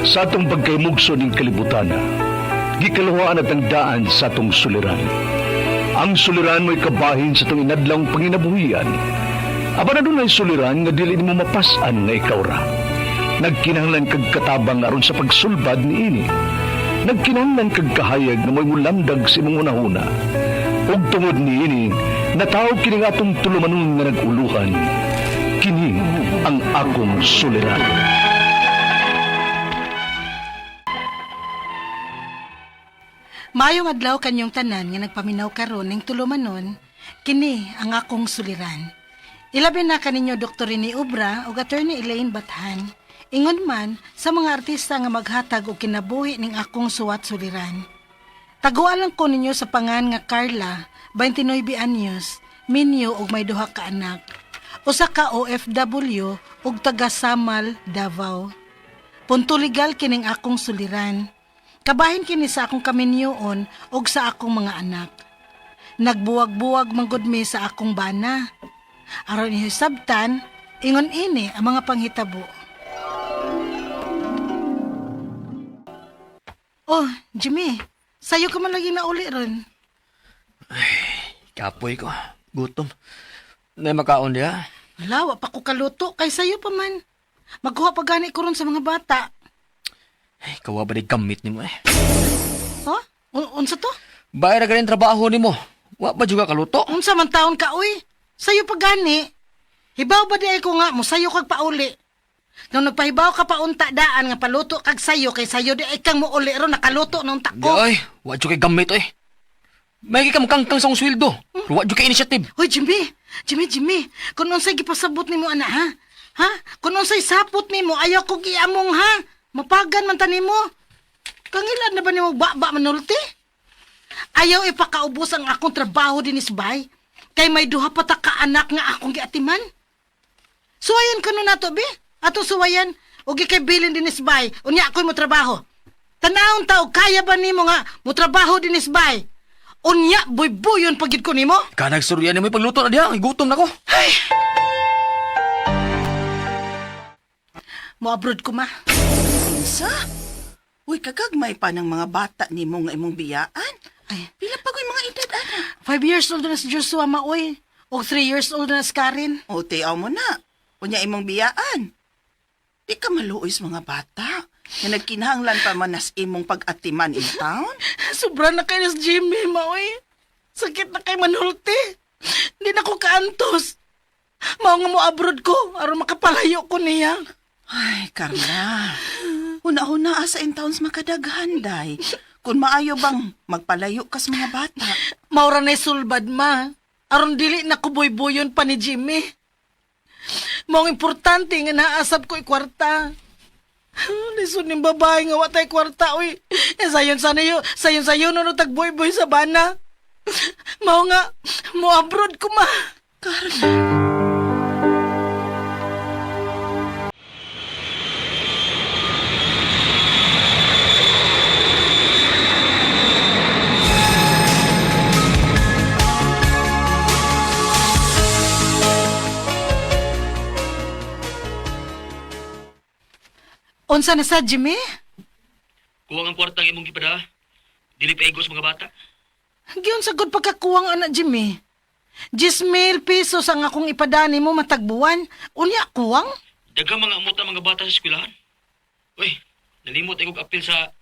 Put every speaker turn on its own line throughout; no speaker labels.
Sa atong pagkaymugso ning kalibutan, gikaluhaan at ang daan sa atong suliran. Ang suliran mo'y kabahin sa atong inadlawng panginabuhian. Apan adunay suliran nga dili nimo mapas-an nga ikaw ra. Nagkinahanglan kag katabang aron sa pagsulbad niini. Nagkinahanglan kag kahayag nga mo'y mulamdag sa imong hunahuna. Ug tungod niini, nataw kini nga atong tulumanon nga nag-uluhan. Kini ang akong suliran.
Maayong adlaw kanyong tanan nga nagpaminaw karon ning tulumanon, kini ang akong suliran. Ilabi na kaninyo Dr. Rene Obra ug Attorney Elaine Bathan. Ingon man sa mga artista nga maghatag og kinabuhi ning akong suwat suliran. Taguan lang ko ninyo sa pangan nga Carla, 29 anyos, minyo ug may duha ka anak. Usa ka OFW ug taga Samal, Davao. Punto legal kining akong suliran. Kabahin kini sa akong kaminyoon ug sa akong mga anak. Nagbuwag-buwag manggod mi sa akong bana. Aron inyo sabtan, ingon ini ang mga panghitabo. Oh, Jimmy, sayo ka man lagi na uli ron.
Kapoy ko. Gutom. Nay makaon diha.
Wala, wa pa ko kaluto, kay sayo pa man. Magkuha pa gani ko ron sa mga bata.
Ay, kawa ba di gamit nimo eh.
Oh, unsa to?
Bayra ka rin trabaho nimo. Wa ba juga kaluto?
Unsa man taon ka, uy? Sayo pa gani. Hibaw ba di ay ko nga, musayo kag pauli. Nung nagpahibaw ka pa unta daan nga paluto kag sayo, kay sayo di ay kang muuli ron, nakaluto na unta
Di
ko.
ay, wa jud kay gamit eh. May ka mukangkang sa akong sweldo. Pero wa jud kay initiative.
Hoy, Jimmy! Jimmy, Jimmy! Kung unsay gipasabot nimo ana, ha? Ha? Kung unsay sapot nimo, ayaw kong iamong, ha? Mapagan man ta nimo. Kangilan na ba nimo ba manulti? Ayaw ipakaubos ang akong trabaho dinis bay. Kay may duha pa ta ka anak nga akong giatiman. Suwayan ka nun nato, be. Ato suwayan. O kay bilin dinis bay. Unya ako'y mo trabaho. Tanawon ta, og kaya ba nimo nga mo trabaho dinis bay? Unya, buybuyon pagid ko nimo.
Kanag surya nimo pagluto na diha, gutom na ko.
Mo abroad ko ma.
Unsa? Uy, kagagmay pa ng mga bata nimo nga imong biyaan.
Ay,
Pila pa ko'y mga edad ana.
5 years old na si Joshua maoy. Og 3 years old na si Karen.
O tiyaw mo na. Unya imong biyaan. Di ka maluoy sa mga bata. Nga nagkinahanglan pa man nas imong pag-atiman in town.
Sobra na kay si Jimmy maoy. Sakit na kay manulti. Hindi na ko kaantos. Mao nga mo abroad ko aron makapalayo ko niya.
Ay, Carla. Huna-huna asa in towns makadaghan, day. Kung maayo bang magpalayo kas mga bata.
Maura na sulbad ma. Aron dili na ko boyboyon pa ni Jimmy. Maong importante nga naasab ko kwarta. Lisod ning babae nga wa tay kwarta oy. Eh, sayon sana yo, sayon sayon no tag boyboy sa bana. Mao nga mo abroad ko ma.
Carla.
Unsa na sa Jimmy?
Kuwang ang kwarta ang imong gipada. Dili pa igos mga bata.
Giyon sa gud pagkakuwang anak Jimmy. 10,000 pesos ang akong ipadani mo matagbuwan. Unya kuwang?
Daghang mga amuta mga bata sa eskwelahan. Uy, nalimot ay kog apil sa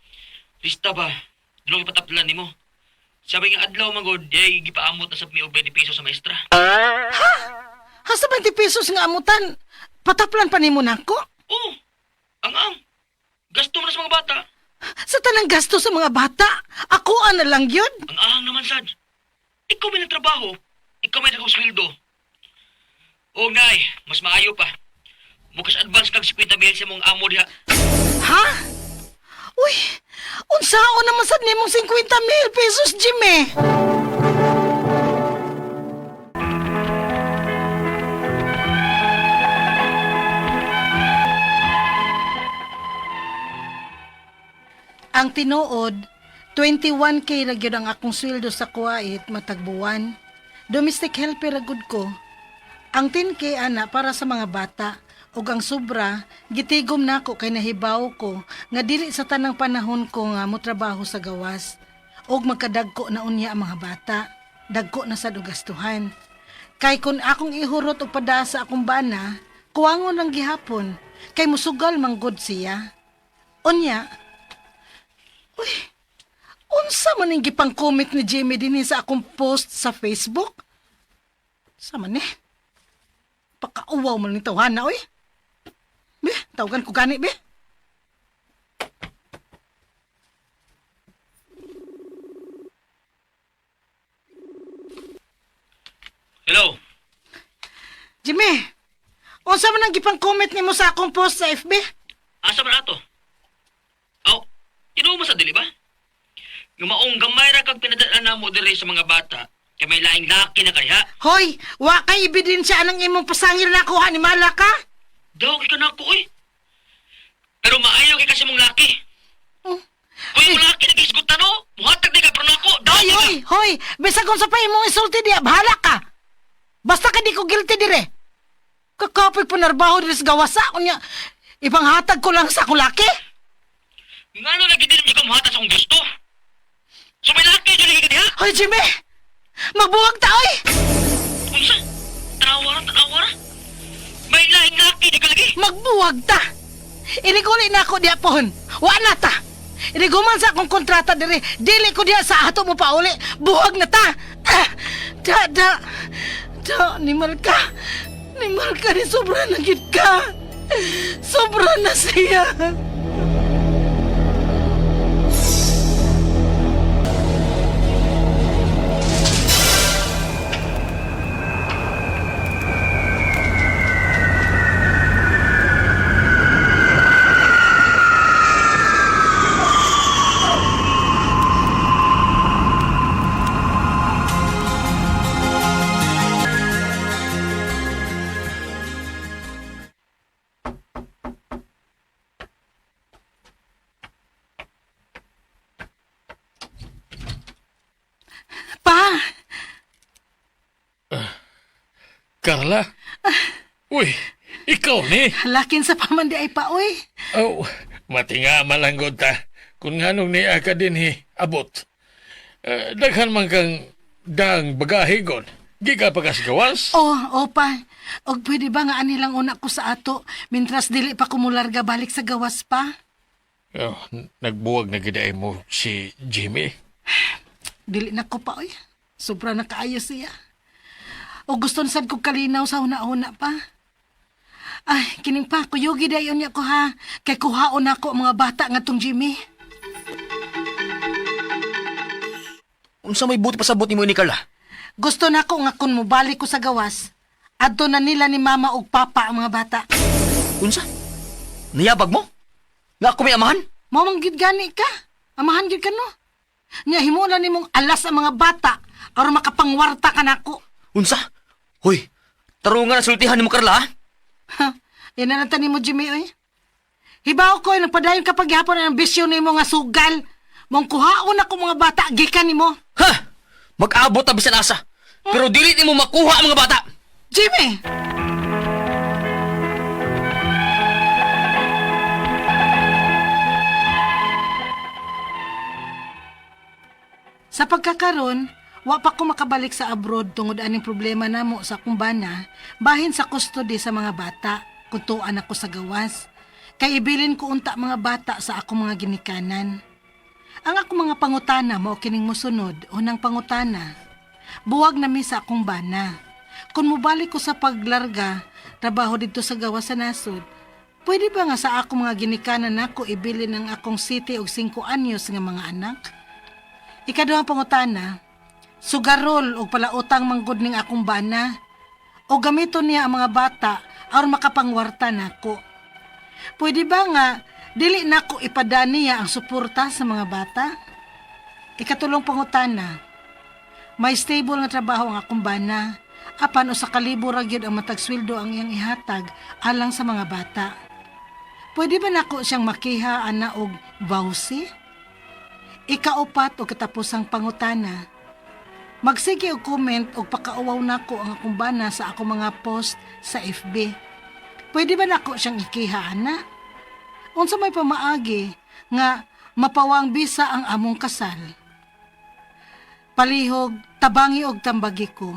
lista ba. Dulong ipataplan nimo. Sabi nga adlaw magod, di gipaamot na sa mi og 20 pesos sa maestra.
Hasta 20 pesos nga amutan. Pataplan pa nimo nako.
Oh, ang. Gasto mo na sa mga bata.
Sa tanang gasto sa mga bata, ako ana lang yun.
Ang ahang naman sad. Ikaw may nagtrabaho. Ikaw may nagkasweldo. O nay, mas maayo pa. Mukas advance kag 50 mil sa mong amo diha.
Ha? Uy, unsaon naman sad nimong 50,000 pesos, Jimmy? Ang tinuod, 21K ra gyud ang akong sweldo sa Kuwait matagbuwan. Domestic helper ra gud ko. Ang 10K ana para sa mga bata. Ug ang sobra, gitigom nako kay nahibaw ko nga dili sa tanang panahon ko nga motrabaho sa gawas. Ug magkadagko na unya ang mga bata. Dagko na sad og gastuhan. Kay kun akong ihurot og padaa sa akong bana, kuwangon lang gihapon kay musugal manggod siya. Unya, uy, unsa man ning gipang-comment ni Jimmy dinhi sa akong post sa Facebook? Sa man eh? Pakauwaw man ni tawhana, oy. Be, tawagan ko gani, be.
Hello?
Jimmy, unsa man ang gipang-comment nimo sa akong post sa FB?
Asa man ato? Aw, tinuo mo sa dili ba? Nga maong gamay ra kag pinadala namo diri sa mga bata kay may laing laki na kaniha.
Hoy, wa kay ebidensya anang imong pasangil na kuha ni Mala ka?
Daw kay kanako oy. Pero maayo kay kasi mong laki.
Oh.
Kuy mo laki nagisgutan no. Muhatag di ka pero nako. Daw
Hoy,
kay ka.
hoy, hoy, bisag unsa pa imong isulti diya, bahala ka. Basta ka di ko guilty dire. Kakapoy panarbaho diri sa gawasa unya. Ipanghatag ko lang sa akong laki.
Ngano lagi dili mo ka muhatag sa akong gusto? So may laki jud lagi kaniha.
Hoy, Jimmy! Magbuwag ta, oy!
Unsa? Tanawa ra, tanawa ra. May laing laki di ka lagi.
Magbuwag ta! Iniguli na ako diya pohon. Wa na ta! Iniguman sa akong kontrata dire. Dili ko diya sa ato mo pauli. Buwag na ta! Ah, da, da. Da, nimal ka. Nimal ka ni sobra na gid ka. Sobra na siya. Pa!
Carla? Uy, ikaw ni.
Lakin sa pamandi ay pa, oy.
Oh, matinga malanggod ta. Kung nganong niya ka din hi, abot. Eh, daghan man kang daang bagahe gon. Giga pa kas gawas.
Oh, opa. Og pwede ba nga anilang una ko sa ato mintras dili pa kumularga balik sa gawas pa?
Oh, nagbuwag na gid ay mo si Jimmy.
Dili na ko pa, oy. Sobra na kaayo siya. O gusto na sad ko kalinaw sa una-una pa. Ay, kining pa, kuyugi dayon niya ko ha. Kay kuhaon na ko ang mga bata nga tong Jimmy.
Unsa may buti pasabot nimo ni Carla?
Gusto na ko nga kun mobalik ko sa gawas, adto na nila ni mama ug papa ang mga bata.
Unsa? Niyabag mo? Nga ako may amahan?
Mao man gid gani ka. Amahan gid ka no. Nya himo na nimong alas ang mga bata aron makapangwarta ka nako.
Unsa? Hoy, tarungan ang sultihan nimo Carla. ha?
Ha, yan na lang tani mo Jimmy oy. Hibaw ko nagpadayon kapag gihapon ang ambisyon nimo nga sugal. Mong kuhaon ako mga bata gikan nimo.
Ha! Mag-abot ta bisan asa. Pero dili nimo makuha ang mga bata.
Jimmy! Sa pagkakaron, wa pa ko makabalik sa abroad tungod aning problema namo sa akong bana, bahin sa custody sa mga bata, kutuan ako sa gawas. Kay ibilin ko unta mga bata sa akong mga ginikanan. Ang akong mga pangutana mao kining mosunod, unang pangutana. Buwag na mi sa akong bana. Kung mobalik ko sa paglarga, trabaho dito sa gawas sa nasod, pwede ba nga sa akong mga ginikanan nako ibilin ang akong city og 5 anyos nga mga anak? Ikaduhang pangutana, sugarol og palautang manggod ning akong bana o gamiton niya ang mga bata aron makapangwarta nako. Pwede ba nga dili nako ipadaniya ang suporta sa mga bata? Ikatulong pangutana, may stable nga trabaho ang akong bana, apan usa ka libo ra gyud ang matag sweldo ang iyang ihatag alang sa mga bata. Pwede ba nako siyang makiha ana og bawsi? Ikaupat o katapusang pangutana. Magsige og comment og pakauwaw nako ang akong bana sa akong mga post sa FB. Pwede ba nako siyang ikiha, ana? Unsa may pamaagi nga mapawang bisa ang among kasal? Palihog, tabangi og tambagi ko.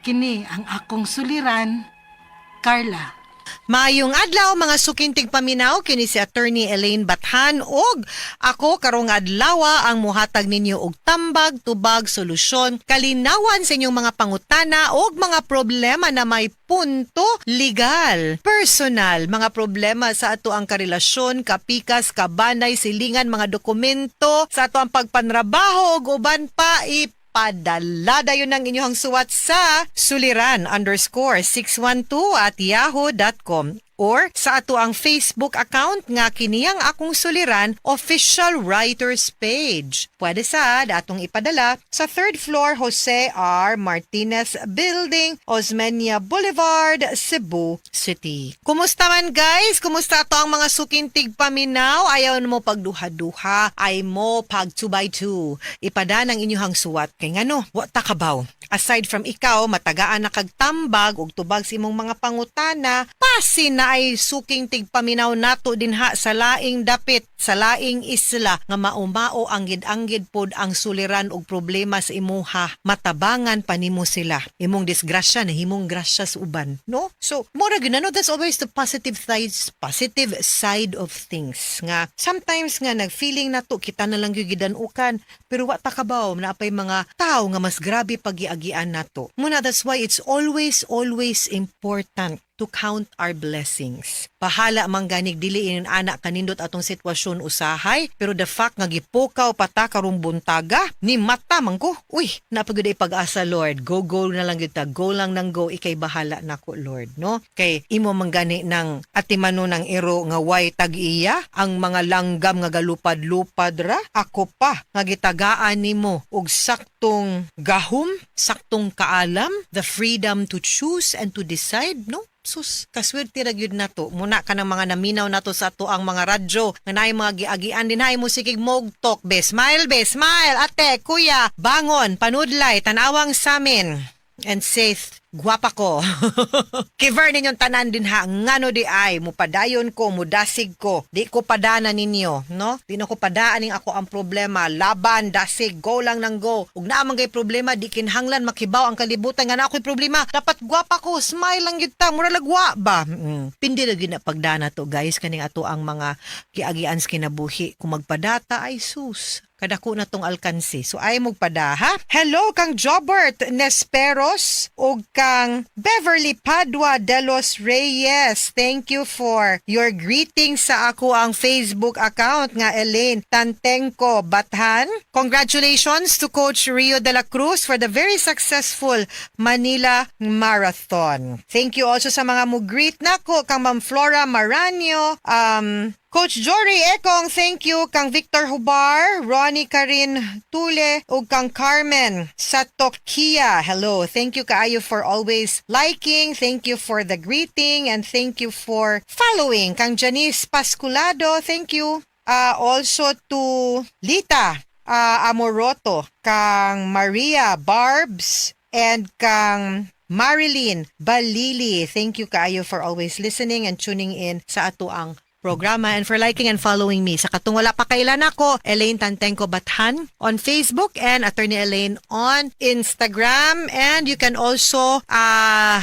Kini ang akong suliran, Carla.
Maayong adlaw, mga suking tigpaminaw, kini si Attorney Elaine Bathan og ako karong adlaw ang muhatag ninyo og tambag, tubag, solusyon, kalinawan sa inyong mga pangutana og mga problema na may punto legal, personal, mga problema sa ato ang karelasyon, kapikas, kabanay, silingan, mga dokumento, sa ato ang pagpanrabaho ug uban pa. Ipadala dayon ang inyong suwat sa suliran_612@yahoo.com or sa ato ang Facebook account nga kiniyang Akong Suliran Official Writers Page. Pwede sa atong ipadala sa third floor, Jose R. Martinez Building, Osmeña Boulevard, Cebu City. Kumusta man, guys? Kumusta ato ang mga suking tigpaminaw? Ayaw mo pagduha-duha, ay mo pag 2 by 2. Ipada ng inyong suwat kay ngano, wa ta kabaw. Aside from ikaw matagaan na kag tambag ug tubag sa imong mga pangutana, pasin na ay suking tigpaminaw nato dinha sa laing dapit, sa laing isla nga maumao anggid-anggid pod ang suliran og problema sa imuha, matabangan pa nimo sila. Imong disgrasya nahimong grasya sa uban, no? So mura gyud, no? That's always the positive side of things nga sometimes nga nag-feeling nato kita na lang gyud gidanukan, pero wa ta kabaw naa pay mga tao nga mas grabe pagiagian nato. Muna that's why it's always, always important to count our blessings. Bahala man ganig dili ingon ana kanindot atong sitwasyon usahay, pero the fact nga gipukaw pa ta karong buntaga, ni mata man ko. Uy, naa pa gyud pag-asa, Lord. Go, go na lang gyud ta. Go lang nang go, ikay bahala nako, Lord, no? Kay imo man gani nang atimano ng iro nga way tag-iya, ang mga langgam nga galupad-lupad ra, ako pa nga gitagaan nimo og saktong gahom, saktong kaalam, the freedom to choose and to decide, no? Sus, kaswerte ra gyud nato. Muna ka ng mga naminaw nato sa ato ang mga radyo nga naay mga giagian din hay mo sikig mogtok be. Smile be, smile ate, kuya, bangon, panudlay, tanawang samin and say, "Gwapa ko." Kiver ninyong tanan din ha, ngano di ay, mupadayon ko, mudasig ko, di ko padana ninyo, no? Di na ko padaan ning ako ang problema, laban, dasig, go lang nang go. Ug naa man gay problema, di kinhanglan makibaw ang kalibutan nga naa ako'y problema. Dapat gwapa ko, smile lang gyud ta, mura lagwa ba? Pindi ra gyud na pagdana to, guys, kaning ato ang mga giagian sa kinabuhi. Kung magpadata ay sus, kadako na tong alkansi. So ay magpada ha. Hello kang Jobert Nesperos ug kang Beverly Padua de los Reyes. Thank you for your greetings sa ako ang Facebook account nga Elaine Tantenko Bathan. Congratulations to Coach Rio de la Cruz for the very successful Manila Marathon. Thank you also sa mga mo-greet nako kang Ma'am Flora Maranio, Coach Jory Ekong, thank you. Kang Victor Hubar, Ronnie Karin Tule, ug kang Carmen Satokia. Hello. Thank you kaayo for always liking. Thank you for the greeting and thank you for following. Kang Janice Pasculado, thank you. Also to Lita Amoroto, kang Maria Barbs, and kang Marilyn Balili. Thank you kaayo for always listening and tuning in sa ato ang programa and for liking and following me. Sa katong wala pa kailan ako, Elaine Tantenko Bathan on Facebook and Attorney Elaine on Instagram. And you can also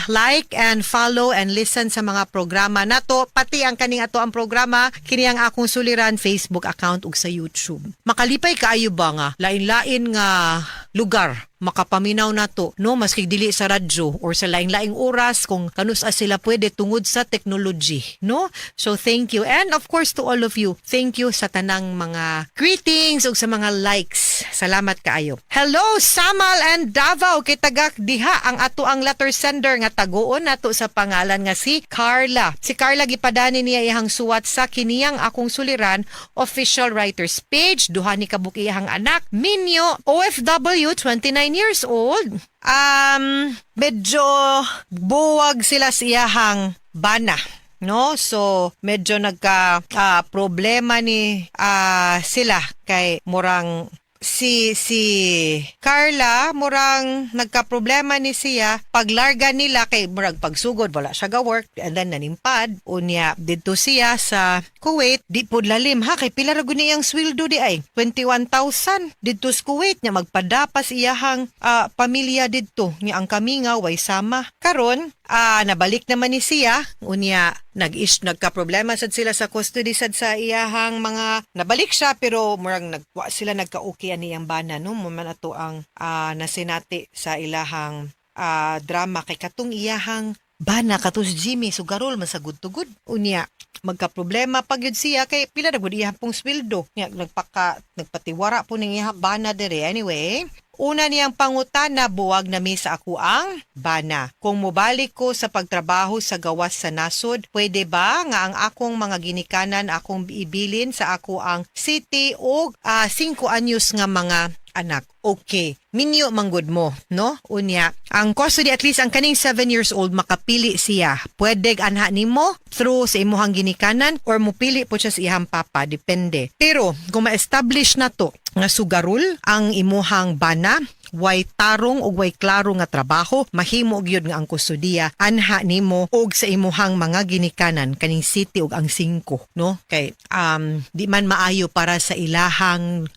like and follow and listen sa mga programa nato. Pati ang kaning ato ang programa, kini ang Akong Suliran Facebook account ug sa YouTube. Makalipay kaayo ba nga lain-lain nga lugar makapaminaw nato, no, maski dili sa radyo or sa laing-laing oras kung kanus-a sila pwede tungod sa technology, no? So thank you, and of course to all of you, thank you sa tanang mga greetings ug sa mga likes. Salamat kaayo. Hello Samal and Davao, kay tagak diha ang ato ang letter sender nga taguon nato sa pangalan nga si Carla. Si Carla, gipadani niya iyang suwat sa kiniyang Akong Suliran Official Writers Page. Duha ni kabuok iyang anak, Minyo, OFW, 29 years old. Medyo buwag sila sa iyahang bana, no? So medyo nagka problema ni sila kay murang Si Carla murang nagka-problema ni siya paglarga nila kay murag pagsugod wala siya ga work and then nanimpad. Unya didto siya sa Kuwait, di pud lalim ha, kay pila ra gud niyang sweldo di ay, 21,000 didto sa Kuwait. Nya magpadapas iyahang pamilya didto, nya ang kamingaw way sama. Karon nabalik naman ni siya. Unya nag is nagka-problema sad sila sa custody sad sa iyahang mga, nabalik siya pero murag nagwa sila nagka-okay ani iyang bana, no? Mo man ato ang nasinati sa ilahang drama kay katong iyahang bana, kato si Jimmy, sugarol man sa good to good. Unya magka-problema pag yun siya kay pila na gud iyang pong sweldo. Nya nagpatiwara po ning iyang bana dere. Anyway, una niyang pangutana, buwag na mi sa ako ang bana. Kung mobalik ko sa pagtrabaho sa gawas sa nasod, pwede ba nga ang akong mga ginikanan akong ibilin sa ako ang city o 5 anyos nga mga anak? Okay. Minyo manggod mo, no? Unya, ang custody, at least ang kaning 7 years old makapili siya. Pwede anha nimo through sa imuhang ginikanan or mupili po siya sa iyang papa, depende. Pero kung ma-establish na to nga sugarol ang imuhang bana, way tarong ug way klaro nga trabaho, mahimo gyud nga ang kustodiya anha nimo og sa imuhang mga ginikanan, kaning city ug ang singko, no? Kay di man maayo para sa ilahang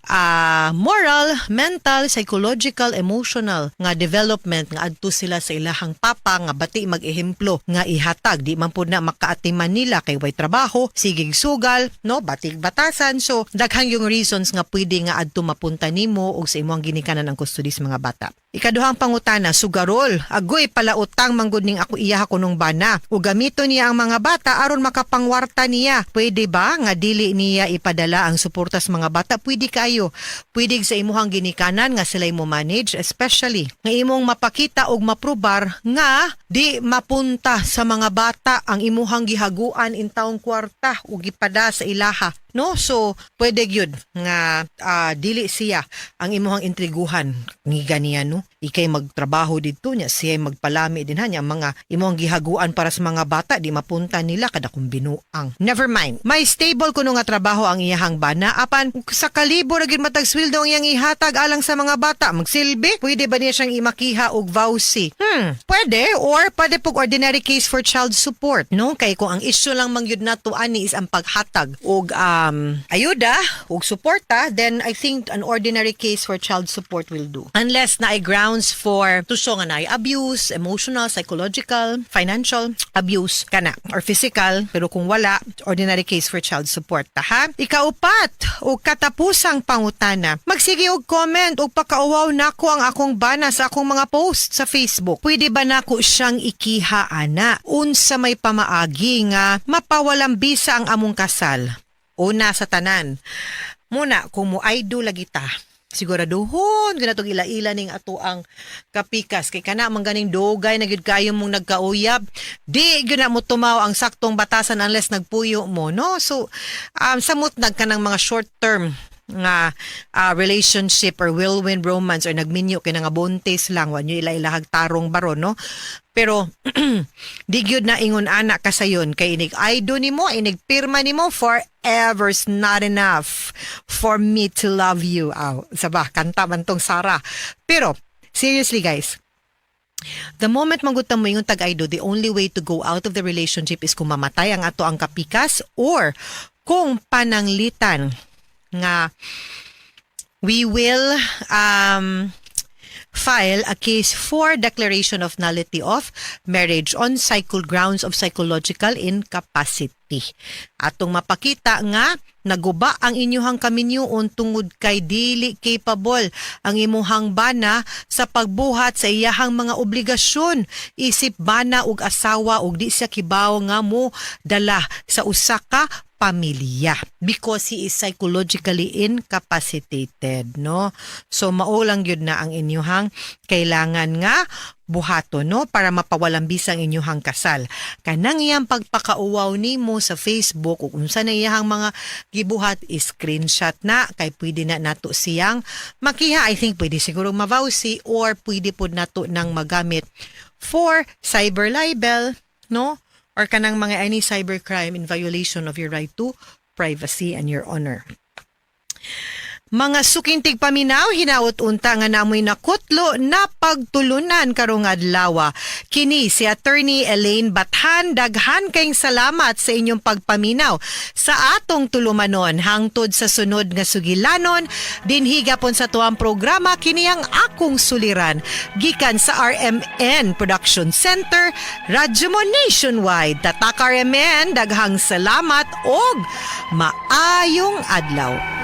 moral, mental, psychological, emotional nga development nga adto sila sa ilahang papa nga bati mag-ehemplo nga ihatag. Di man pud na makaatiman nila kay way trabaho, sigig sugal, no? Batig batasan. So daghang yung reasons nga pwede nga adto mapunta nimo og sa imong ginikanan ang custody sa mga bata. Ikaduhang pangutana, sugarol. Agoy, palautang manggod ning ako iya kunong bana. O gamito niya ang mga bata aron makapangwarta niya. Pwede ba nga dili niya ipadala ang suporta sa mga bata? Pwede kayo. Pwede sa imuhang ginikanan nga sila mo manage, especially nga imong mapakita og maprobar nga di mapunta sa mga bata ang imuhang gihaguan in taong kwarta ug gipada sa ilaha, no? So pwede gyud nga dili siya ang imuhang intriguhan ni ganiya, no? Ikay magtrabaho didto niya, siya magpalami din ha niya, mga imuhang gihaguan para sa mga bata di mapunta nila kada kung binuang. Never mind, may stable kuno nga trabaho ang iyahang bana, apan sa kalibo ra gyud matag sweldo ang iyang ihatag alang sa mga bata. Magsilbi, pwede ba niya siyang imakiha og VAWC? Pwede, or pwede pug ordinary case for child support, no? Kay kung ang issue lang man gyud nato ani is ang paghatag og ayuda og suporta, then I think an ordinary case for child support will do, unless naay grounds for to show nga naay abuse, emotional, psychological, financial abuse kana or physical. Pero kung wala, ordinary case for child support ta ha. Ikaupat o katapusang pangutana, magsige og comment og pakauwaw nako ang akong bana sa akong mga post sa Facebook. Pwede ba nako siyang ikiha ana? Unsa may pamaagi nga mapawalang bisa ang among kasal? Una sa tanan, muna kung mo idol lagi ta, siguraduhon ganatong ila-ila ning ato ang kapikas kay kana man ganing dugay na gyud kayo mong nagkauyab, di gyud na mo tumaw ang saktong batasan unless nagpuyo mo, no? So samot nag kanang mga short term nga relationship or whirlwind romance or nagminyo kay nga buntis lang, wa nyo ila-ilahag tarong baron, no? Pero di gyud na ingon ana kasayon kay inig I do nimo, inig pirma nimo, forever's not enough for me to love you. Aw, saba kanta man tong Sarah. Pero seriously guys, the moment manggod mo yung tag-I do, the only way to go out of the relationship is kung mamatay ang ato ang kapikas or kung pananglitan nga we will file a case for declaration of nullity of marriage on cycle grounds of psychological incapacity. Atong mapakita nga naguba ang inyuhang kaminyuon tungod kay dili capable ang imuhang bana sa pagbuhat sa iyahang mga obligasyon isip bana ug asawa ug di siya kibaw nga mo dala sa usa ka pamilya because he is psychologically incapacitated, no? So mao lang gyud na ang inyuhang kailangan nga buhaton, no, para mapawalang bisang inyuhang kasal. Kanang iyang pagpakauwaw nimo sa Facebook ug unsa na iyang mga gibuhat, screenshot na kay pwede na nato siyang makiha. I think pwede siguro ma-VAWC or pwede pod nato nang magamit for cyber libel, no, or kanang mga any cybercrime in violation of your right to privacy and your honor. Mga suking tigpaminaw, hinaot unta nga namoy nakutlo na pagtulunan karong adlaw. Kini si Attorney Elaine Bathan, daghan kayong salamat sa inyong pagpaminaw sa atong tulumanon hangtod sa sunod nga sugilanon dinhi gapon sa tuang programa kini ang akong suliran gikan sa RMN Production Center, Radyo Mo Nationwide. Tatak RMN, daghang salamat og maayong adlaw.